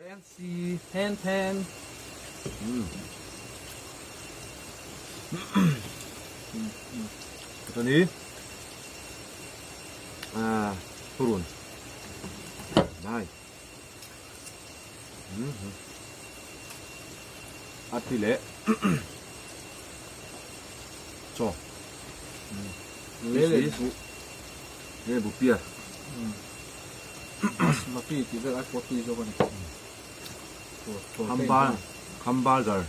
Fancy then then. Tani ah purun nai a ti leh chaw Le le bu le bu piar basmati tih vel ai pawh tui zawk a ni Khambal Khamburger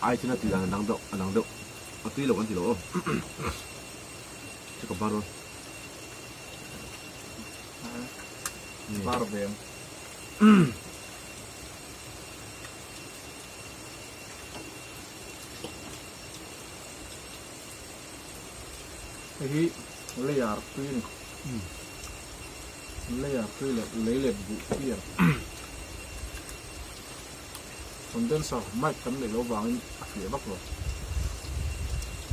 ai chuan a tui dan a dang deuh a dang deuh a tui lo kan ti lo aw chu ka bar dawn bar ve ang Hei hi layer tui a ni. Layer tui leh lei let buh pian. Condenser mic kan neih loh vangin a fiah vak lo.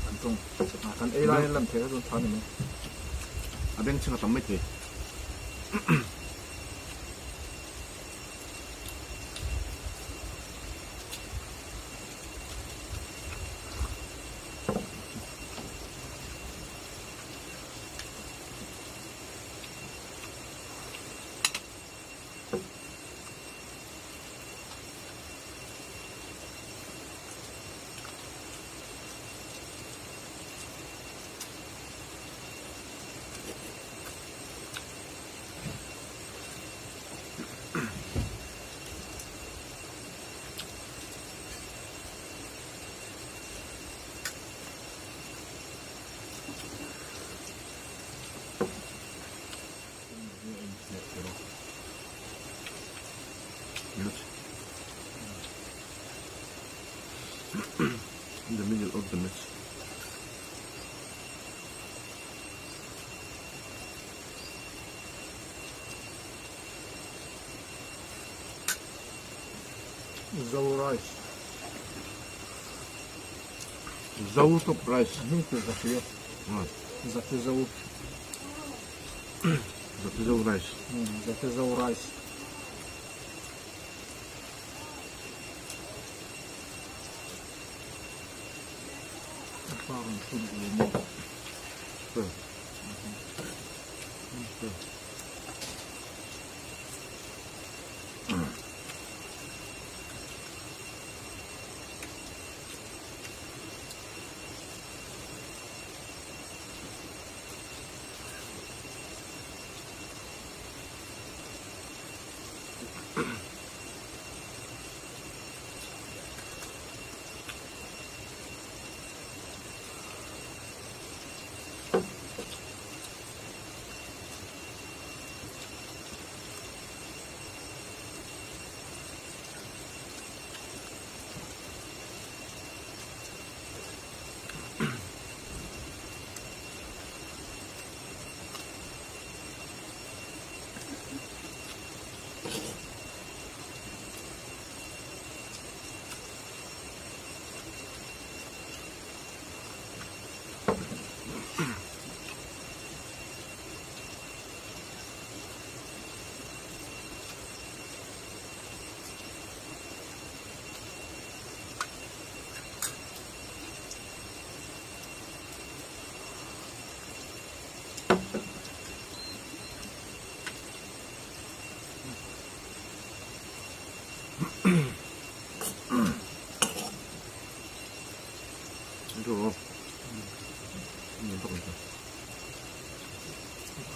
Kan tawng ah kan ei lai lan theih kha chuan tha a ni mai. A bengchheng a tam mai thei. In the middle of the mess. Zo rice. Zo top rice. Hming tur ka hria. Zate zo. Zate zo rice. Zate zo rice. A pa rawn thun ul maw?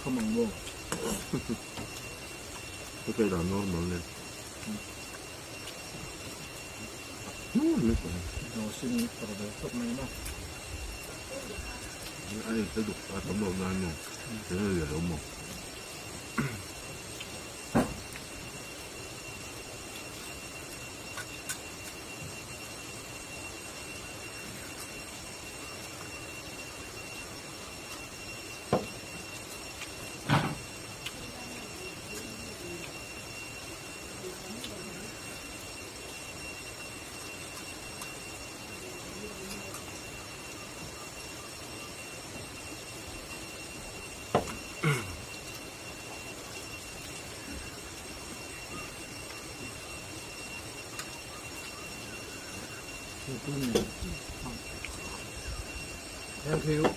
Kham ang maw? Ka kai dan normal nen. Dawsin tar ve khawp mai maw? Ai ta duk a tam lo nan maw? Eng nge lo maw? Thank you.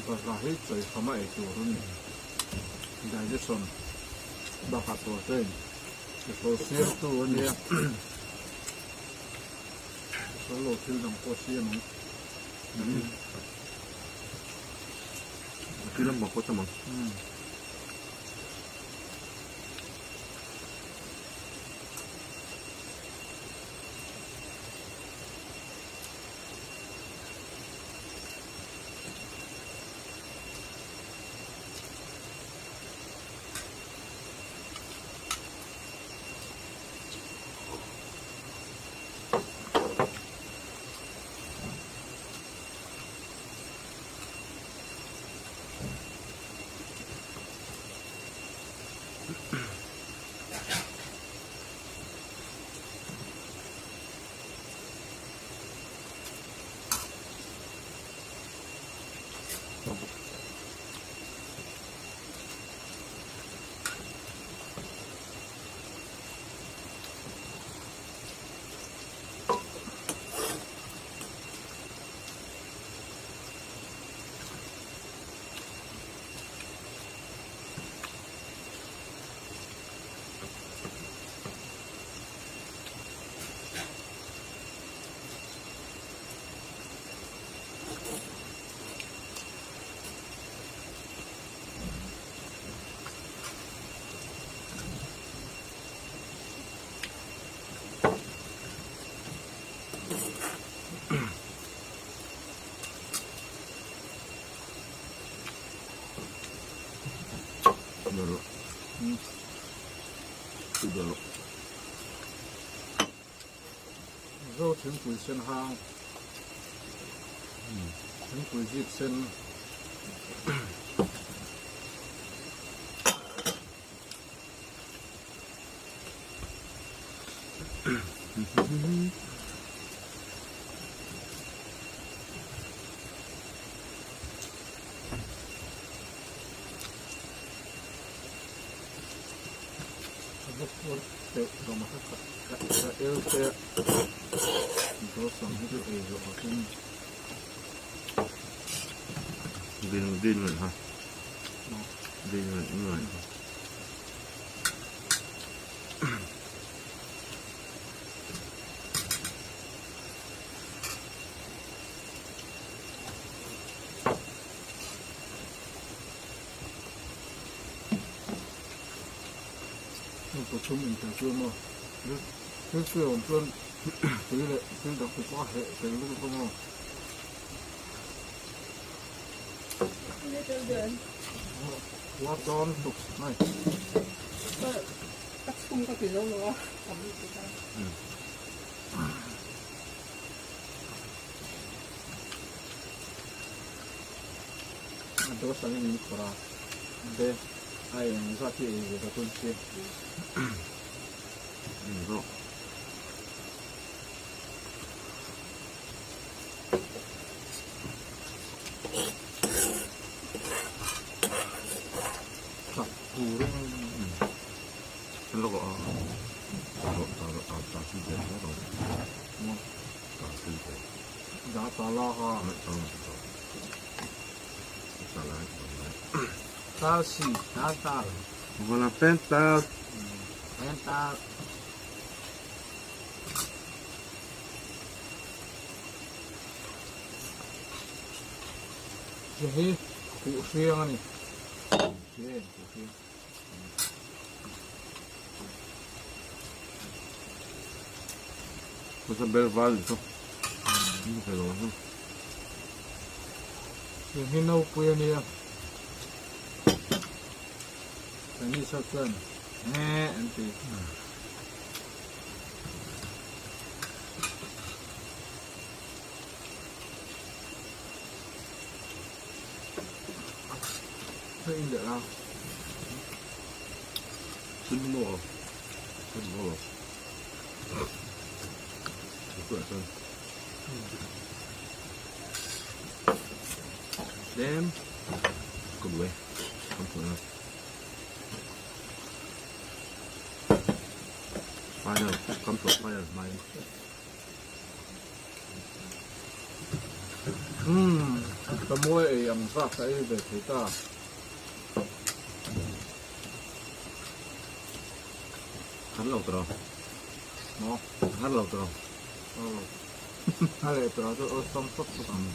Balhla hi chawi khama ei tur a ni. Digestion bakah protein hrisol siamtu a nia. Hrisol lo thil dang pawh siam ang. Thil lam bang pawh tam ang. Zo thingpui sen hang thingpui zik sen. Pathum intel chu maw thil thil awm chuan tui leh thil dang te pawh a heh tel lutuk a maw. Puar dawn lutuk mai. Ka chhung ka ti zo lo a tam lutuk a. A dawt angin min khawrh a de a eng zat hi ei ve ta tun se. Hei hi khuh hriang a ni. Khuh hriang. Hmasa ber val ni chu. Ni thei lo ang. Heng hi nopui a nia. Chinese ho chuan nge an ti. Hei in leh la. Sun maw? Sun maw? Tlem ka duh e kan phuah na final kan phuah final hmai Hmm ka mawi ei ang zat ka ei ve thei ta. Har lo tawh Maw? Har lo tawh Har lo. A leh tawh chu awlsam sawk sawk ang.